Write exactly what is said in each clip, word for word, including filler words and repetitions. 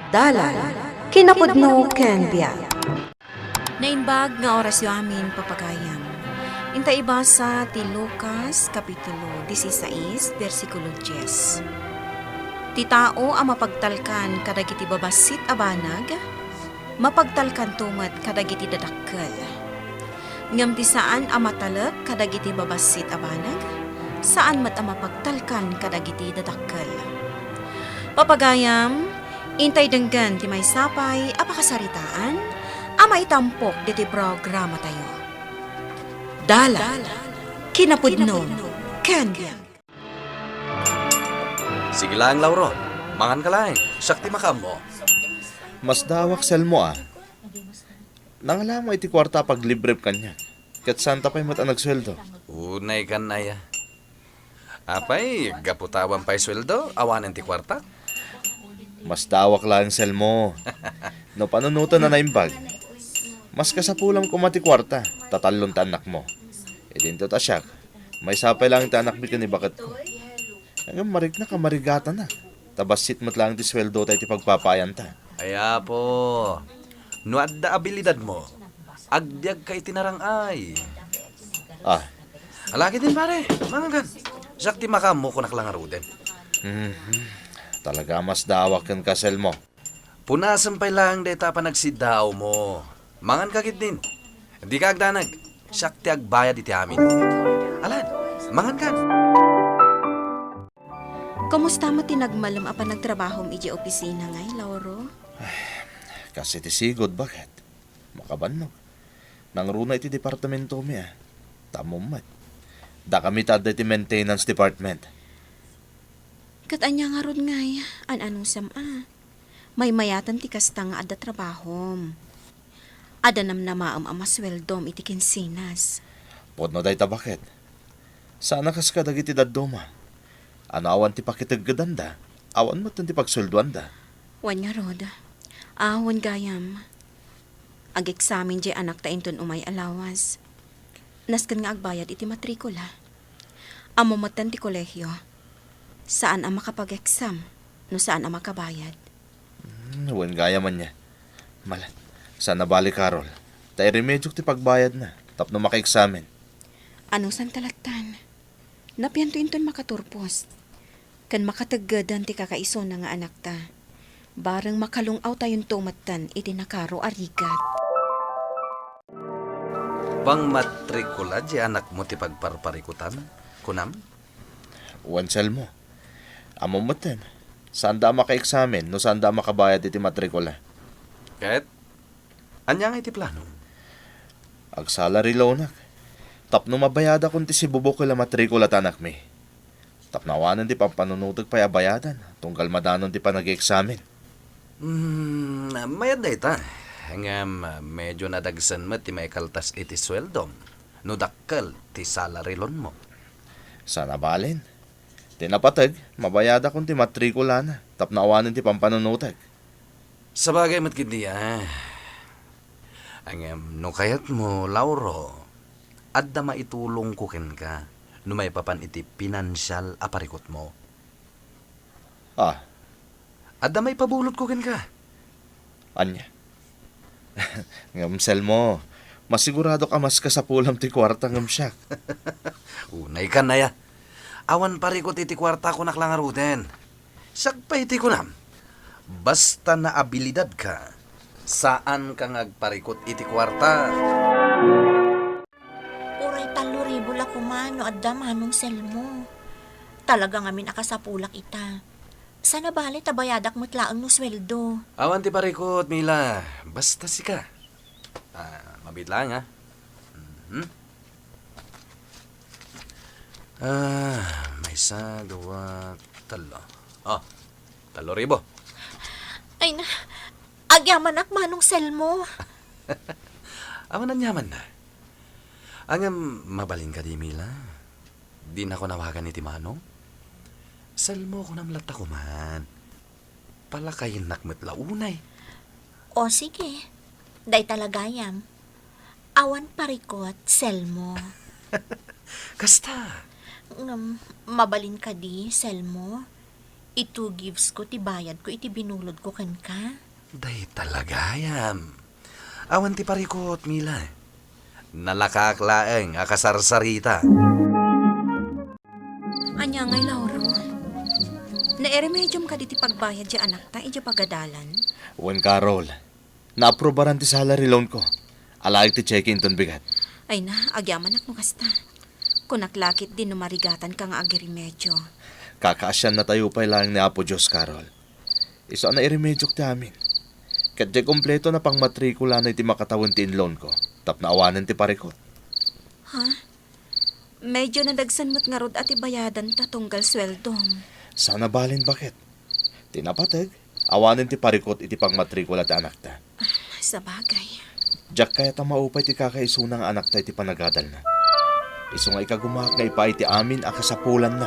Dalan, kinapudno ken biag. Naimbag nga orasyo amin, papagayam. Inta ibasa ti Lucas, Kapitulo dieciséis, bersikulo dies. Ti tao a mapagtalkan kadagiti babassit a banag, mapagtalkanto met kadagiti dadakkel. Ngem ti saan a matalek kadagiti babassit a banag, saan met a mapagtalkan kadagiti dadakkel. Papagayam, intay denggen ti maysa pay a pakasaritaan a maitampok ditoy programatayo. Dalan, kinapudno, ken biag. Sige laeng, Lauro. Mangan ka laeng. Siak ti makaammo. Masdaawak, Selmo, a. Nangalam iti kuarta a paglibrem kaniak. Ket saanta pay met a nagsueldo. Unay kan aya. Apay, gapu ta awan pay sueldo, awanen ti kuarta? Masdaawak laeng, Selmo. No panunoten a naimbag, mas kasapulam koma ti kuarta, ta tallon ti annakmo. Idinto ta siak, maysa pay laeng ti annakmi ken ni baketko. Ngem mariknak a marigatanak, ta bassit met laeng ti sueldota iti pagpapaayanta. Ay, Apo, no adda abilidadmo, agbiagka iti narang-ay. Ah. Ala ketdin, pare, mangan kan. Siak ti makaammo, kunak la ngaruden. Mhm. Talaga a masdaawak kenka, Selmo. Punasem pay laeng dayta a panagsiddaawmo. Mangan ka ketdin. Dika agdanag. Siak ti agbayad iti amin. Alan, mangan kan. Kumusta met ti nagmalem a panagtrabahom idiay opisina ngay, Lauro? Kas iti sigud, baket. Makabannog. Nangruna iti departamentomi, a. Ta ammom met, dakami ti adda iti maintenance department. Ket ania ngarud ngay, an-anusem a? Maymayaten ti kasta nga adda trabahom. Adda namnamaem a masueldom iti kinsenas. Pudno dayta, baket. Saan a kas kadagiti dadduma. A no awan ti pakiteggedanda, awan metten ti pagsueldoanda. Wen ngarud. Awan gayam. Ageksamen diay anakta inton umay a lawas. Nasken nga agbayad iti matrikula. Ammo metten ti kolehio. Saan a makapag-exam no saan a makabayad. Hmm, wen gayam ania. Malat. Saan a bali, Carol. Ta iremediok ti pagbayadna tapno makaeksamen. Anusanta lattan? Napianto inton makaturpos ken makateggeden ti kakaisuna nga anakta. Bareng makalung-awtayonto metten iti nakaro a rigat. Pangmatrikula ti anakmo ti pagparparikutan, kunam? Wen, Selmo. Ammom metten, saanda a makaeksamen no saanda a makabayad iti matrikula. Ket? Ania ngay ti planom? Ag-salary loanak. Tapno mabayadakon ti sibubukel a matrikula ti anakmi. Tapno awanen ti pampanunotek pay a bayadan, tunggal madanon ti panag-eksamen. Hmm, mayat dayta. Ngem, medio nadagsen met ti maikaltas iti sueldom no dakkel ti salary loanmo. Saan a balen. Ti napateg, mabayadakon ti matrikulana tapno awanen ti pampanunotek. Sabagay met ketdi, a. Ngem no kayatmo, Lauro, adda maitulongko kenka no maipapan iti pinansial a parikutmo. Ah. Adda maipabulotko kenka. Ania? Ngem, Selmo, masiguradok a mas kasapulam ti kuarta ngem siak. Unay kan aya. Awan parikut iti kuarta, kunak la ngaruden. Siak pay ti kunam, basta naabilidadka, saanka nga agparikut iti kuarta. Uray tallo ribu la koma no adda, Manong Selmo. Talaga ngamin a kasapulak ita. Saan a bale ta bayadak met laeng no sueldo. Awan ti parikut, Mila. Basta sika. Ah, mabiit laeng, ha? Mhm. Ah, maysa, dua, tallo. Oh, tallo ribu. Ay na, agyamanak, Manong Selmo. Awan aniamanna. Ngem, mabalin kadi, Mila? Dinakon awagan iti Manong? Selmo, kunam latta koman. Palakayennak met la unay. O, sige. Dayta la gayam. Awan parikut, Selmo. Kasta. Ngem, mabalin kadi, Selmo? Ito gifts ko ti bayad ko iti binulod ko kenka. Dayta la gayam. Awan ti parikut, Mila. Nalakaak laeng a kasarsarita. Ania ngay, Lauro? Nairemediom kadi ti pagbayad ti anakta idiay pagadalan? Wen, Carol. Naaprubaran ti salary loan ko. Alaek ti cheque inton bigat. Ay na, agyamanak no kasta. Kunak la ketdi no marigatanka nga agiremedio. Kakaasiannatayo pay laeng ni Apo Dios, Carol. Isu a nairemediok ti amin. Ket diay kompleto a pangmatrikulana iti makatawen ti inloan ko, tapno awanen ti parikut. Ha? Medyo nadagsen met ngarud a ti bayadanta tunggal sueldom. Saan a balin baket. Ti napateg, awanen ti parikut iti pangmatrikula ti anakta. Sabagay. Diak kayat a maupay ti kakaisuna nga anakta iti panagadalna. Isu nga ikagumaak nga ipaay ti amin a kasapulanna.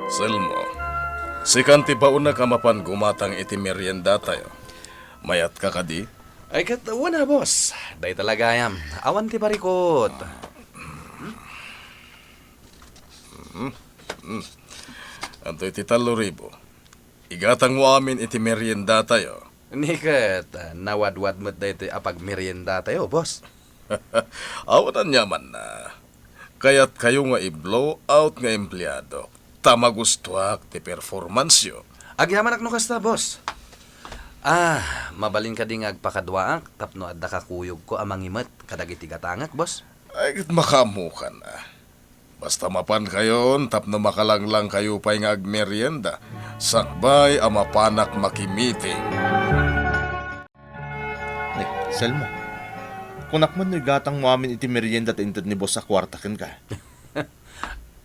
Selmo, sikan ti baonek a mapan gumatang iti meriendatayo. Mayatka kadi? Ay, ket, wen a, boss. Dayta la gayam. Awan ti parikut. Hmm? Hmm. Antoy ti tallo ribu? Igatangmo amin iti meriendatayo. Ni ket, nawadwad met daytoy a pagmeriendatayo, boss. Awan aniamanna. Kayatkayo nga i-blow out nga empleadok, ta magustuak ti performanceyo. Agyamanak no kasta, boss. Ah, mabalin kadi nga agpakaduaak tapno adda kakuyogko a mangimet kadagiti gatangek, boss? Ay, ket makaammokan a. Basta mapankayon tapno makalanglangkayo pay nga agmerienda, sakbay a mapanak makimiting. Ay, Selmo, kunak man no igatangmo amin iti merienda ti inted ni boss a kuarta kenka.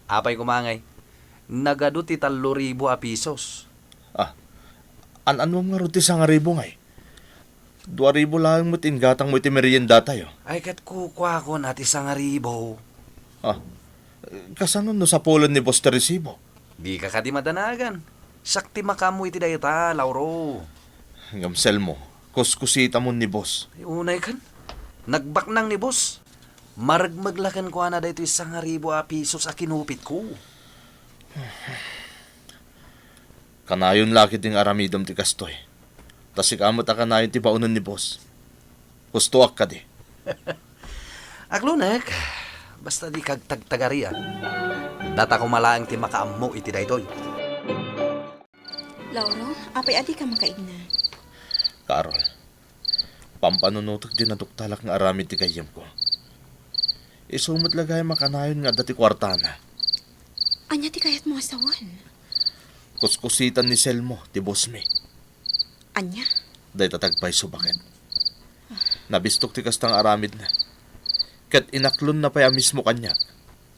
Apay koma ngay, nagadu ti tallo ribu a pisos. Ah, an-anuam ngarud ti sangaribu ngay? Dua ribu laeng met ti inggatangmo iti meriendatayo. Ay, ket kukuakon a ti sangaribu. Ah, kasano no sapulen ni boss ti resibo? Dika kadi madanagan. Siak ti makaammo iti dayta, Lauro. Ngem Selmo, kuskusitamon ni boss. Ay, unay ken. Nagbaknang ni boss. Maragmag la kenkuana daytoy sangaribu a pisos a kinupitko. Kanayon la ketdi nga aramidem ti kastoy. Ta sika met a kanayon ti baonen ni boss. Hustoak kadi. Aglunek, basta dika agtagtagari a. Data koma laeng ti makaammo iti daytoy. Lauro, apay a dika makaigna? Carol, pampanunotek diay naduktalak nga aramid ti gayyemko. Isu met la gayam a kanayon nga adda ti kuartana. Ania ti kayatmo a sawen? Kuskusitan ni Selmo ti bossmi. Ania? Dayta ti agpayso baket. Nabistok ti kasta nga aramidna. Ket inaklonna pay a mismo kaniak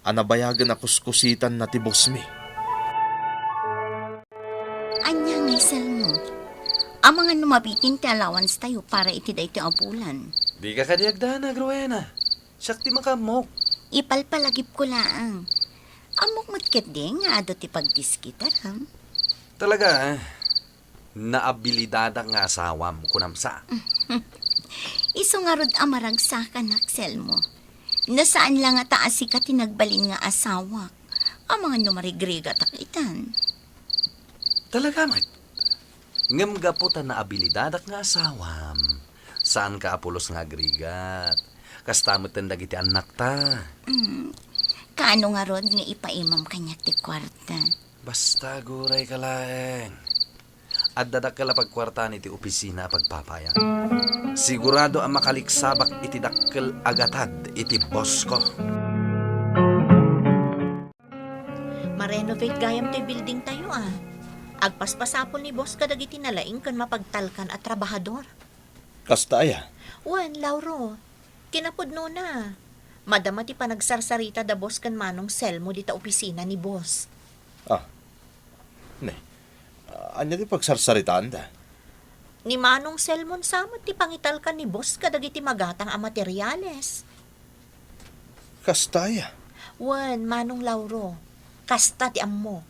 a nabayagen a kuskusitanna ti bossmi. Ania ngay, Selmo? Amangan no mabitin ti allowance tayo para iti daytoy a bulan. Dika kadi agdanag, Rowena. Siak ti makaammo. Ipalpalagipko laeng. Ammok met ketdi nga adu ti pagdiskitaram. Talaga, eh. Naabilidadak nga asawam, kunam sa. Isu ngarud a maragsakanak, Selmo. No saan la ngata a sika ti nagbalin nga asawak, amangan no marigrigatak itan. Talaga met. Ngem gapu ta naabilidadak nga asawam, saanka a pulos nga agrigat. Kasta metten dagiti annakta. Mm. Kaano ngarud nga ipaimam kaniak ti kuarta? Basta aguray ka laeng. Adda dakkel a pagkuartaan iti opisina a pagpapayak. Sigurado a makaliksabak iti dakkel a gatad iti boss ko. Ma-renovate gayam toy building tayo, ah. Agpaspasapul ni boss kadagiti nalaing ken mapagtalkan a trabahador. Kasta aya? Wen, Lauro. Kinapudnona, madama ti panagsarsarita da boss ken Manong Selmo dita opisina ni boss. Ah, ne. Ah, ania ti pagsarsaritaanda? Ni Manong Selmo sa met ti pangitalkan ni boss kadagiti magatang a materiales. Kasta aya? Wen, Manong Lauro. Kasta ti ammo.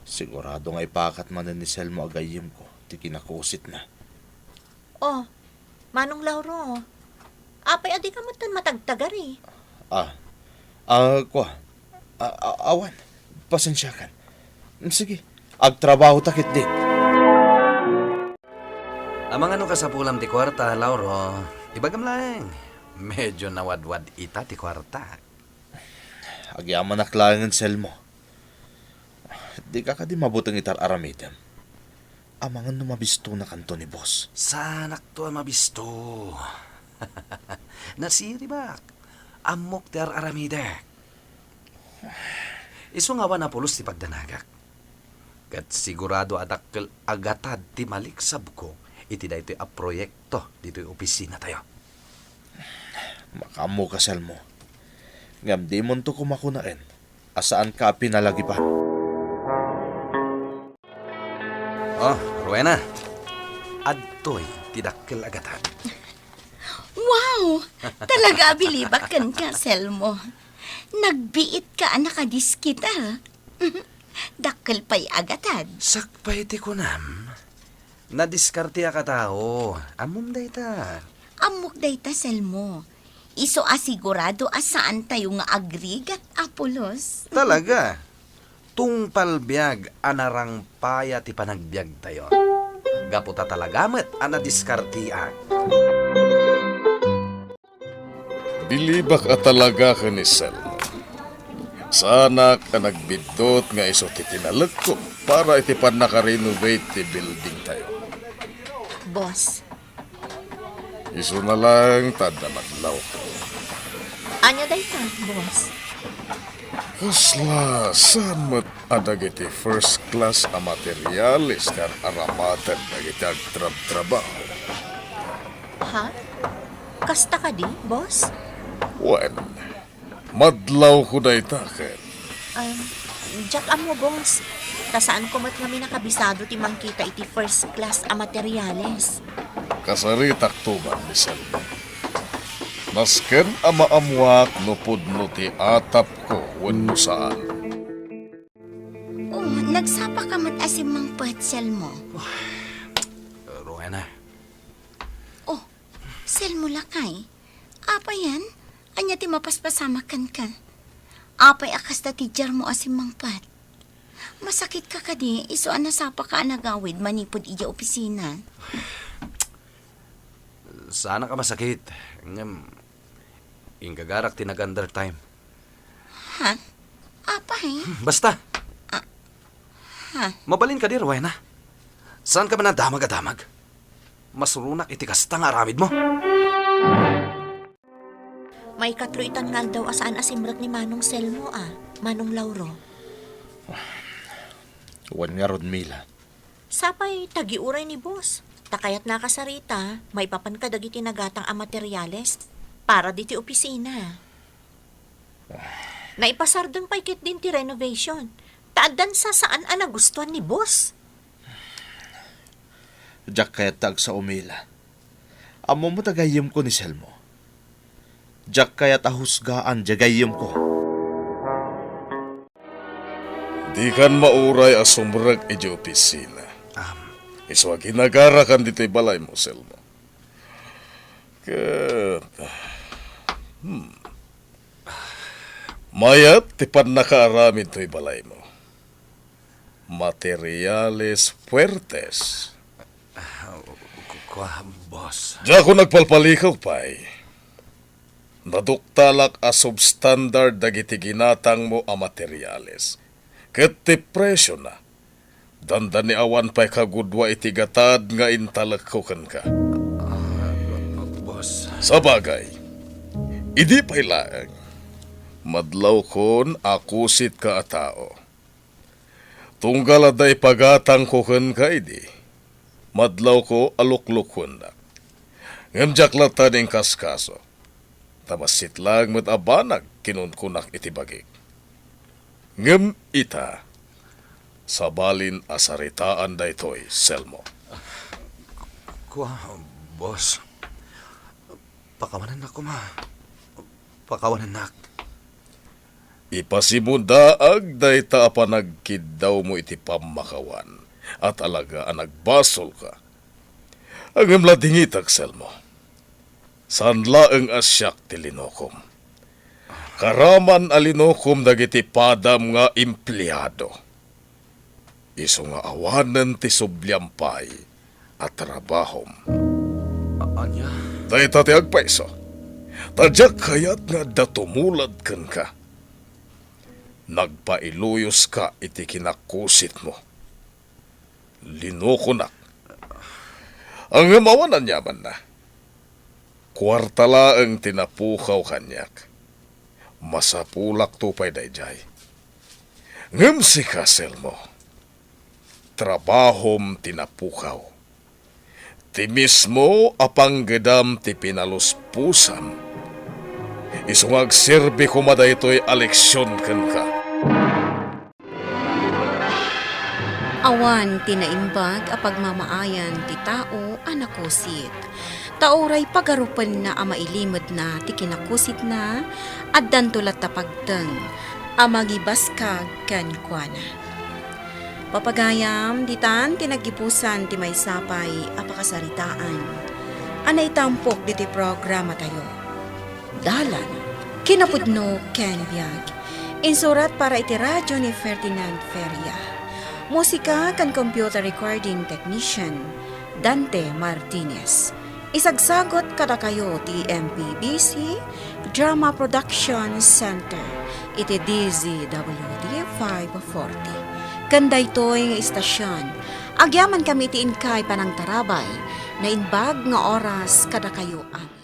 Sigurado nga ipakat manen ni Selmo a gayyemko ti kinakusitna. Oh, Manong Lauro, apay a dika metten matagtagari? Ah, ah, kua. A-, a-, awan, pasensiakan. Sige, agtrabaho ta ketdin. Amangan no kasapulam ti kuarta, Lauro. Ibagam laeng, medyo nawadwad ita ti kuarta. Agyamanak laengen, Selmo. Dika kadi mabuteng iti ar-aramidem? Amangan no mabistonakanto ni boss. Saanakto a mabisto. Nasiribak. Ammok ti ar-aramidek. Isu nga awan a pulos ti pagdanagak. Ket sigurado a dakkel a gatad ti maliksabko iti daytoy a proyekto ditoy opisinatayo. Makaammoka, Selmo. Ngem dimonto koma kunaen a saanka a pinalagipan. Oh, Rowena. Adtoy ti dakkel a gatad. Wow! Talaga a bilibak kenka, Selmo. Nagbiitka a nakadiskitar. Dakkel pay a gatad. Sakbay ti kunam. Nadiskarteak a tao. Ammom dayta. Ammok dayta, Selmo. Isu a sigurado a saantayo nga agrigat a pulos. Talaga? Tungpal biag a narangpaya ti panagbiagtayo. Gapu ta talaga met a nadiskarteak. Bilibak a talaga ken ni Selma. Saanak a nagbiddut nga isu ti tinalekko para iti pannaka-renovate ti buildingtayo. Boss. Isuna laeng ta adda madlawko. Ania dayta, boss? Kasla saan met a dagiti first class a materials ti ar-aramaten dagiti agtrabtrabaho? Ha? Kasta kadi, boss? Wen, madlawko dayta ket. Um, diak ammo, boss. Ta saanko met ngamin a kabisado ti mangkita iti first class a materials. Kasaritakto man ni Selma. Masken a maammoak no pudno ti atapko wenno saan. Oh, nagsapaka met a simmangpet, Selmo. Rowena. Oh, Selmo lakay. Apay yan? Ania ti mapaspasamak kenka? Apay a kasta ti diarmo a simmangpet? Masakitka kadi isu a nasapaka a nagawid manipud idiay opisina? Saanak a masakit, ngem inggagarak ti nag-undertime. Ha? Apay? Basta! Ah, ha? Mabalin kadi, Rowena? Saanka man a damag a damag? Masuronak iti kasta nga aramidmo. Maikatlo itan nga aldaw a saan a simrek ni Manong Selmo a, Manong Lauro. Wen ngarud, Mila. Sapay, tagiuray ni boss. Ta kayatnaka sarita, maipapan kadagiti nagatang a materiales para diti opisina. Naipasardeng pay ketdin ti renovation. Ta addan sasaan a nagustuan ni boss. Diak kayat ta agsao, Mila. Ammom ta gayyemko ni Selmo. Diak kayat a husgaan diay gayyemko. Dikan mauray a sumrek idiay opisina. Am. Isu a ginagarakan ditoy balaymo, Selmo. Ket, hmm. Mayat ti pannakaaramid toy balaymo. Materiales fuertes. Ah, ku-, kua, boss. Diakon agpalpalikaw pay. Naduktalak a substandard dagiti ginatangmo a materiales. Ket ti presiona, dandani awan pay kagudua iti gatad nga intalekko kenka. Ah, boss. Sabagay, idi pay laeng, madlawkon a kusitka a tao. Tunggal adda ipagatangko kenka idi, madlawko a luklukuennak. Ngem diak latta inkaskaso, ta bassit laeng met a banag kinunkunak iti bagik. Ngem ita, sabalin a saritaan daytoy, Selmo. Kua, boss. Pakawanennak koma. Pakawanennak. Ipasimudaag dayta a panagkiddawmo iti pammakawan a talaga a nagbasolka. Ngem ladingitek, Selmo. Saan laeng a siak ti linokom. Karaman a linukom dagiti padam nga empleado. Isu nga awanen ti subliam pay a trabahom. A-, ania? Dayta ti agpayso. Ta diak kayat nga adda tumulad kenka. Nagpailuyoska iti kinakusitmo. Linukonak. Ngem awan aniamanna. Kuarta laeng ti napukaw kaniak. Masapulakto pay daydiay. Ngem sika, Selmo, trabahom ti napukaw. Ti mismo a panggedam ti pinaluspusam. Isu nga agserbi koma daytoy a leksion kenka. Awan ti naimbag a pagmamaayan ti tao a nakusit. Ta uray pagarupenna a mailimedna ti kinakusitna, addanto latta pagteng a mangibaskag kenkuana. Papagayam, ditan ti naggibusan ti maysa pay a pakasaritaan a naitampok ditoy programatayo. Dalan, kinapudno ken biag. Insurat para iti radyo ni Ferdinand Feria. Musika ken computer recording technician, Dante Martinez. Isagsagot kadakayo ti M P B C Drama Production Center iti D Z W D five forty. Ken daytoy nga istasion, agyamankami iti inkay panangtarabay, naimbag nga oras kadakayo amin.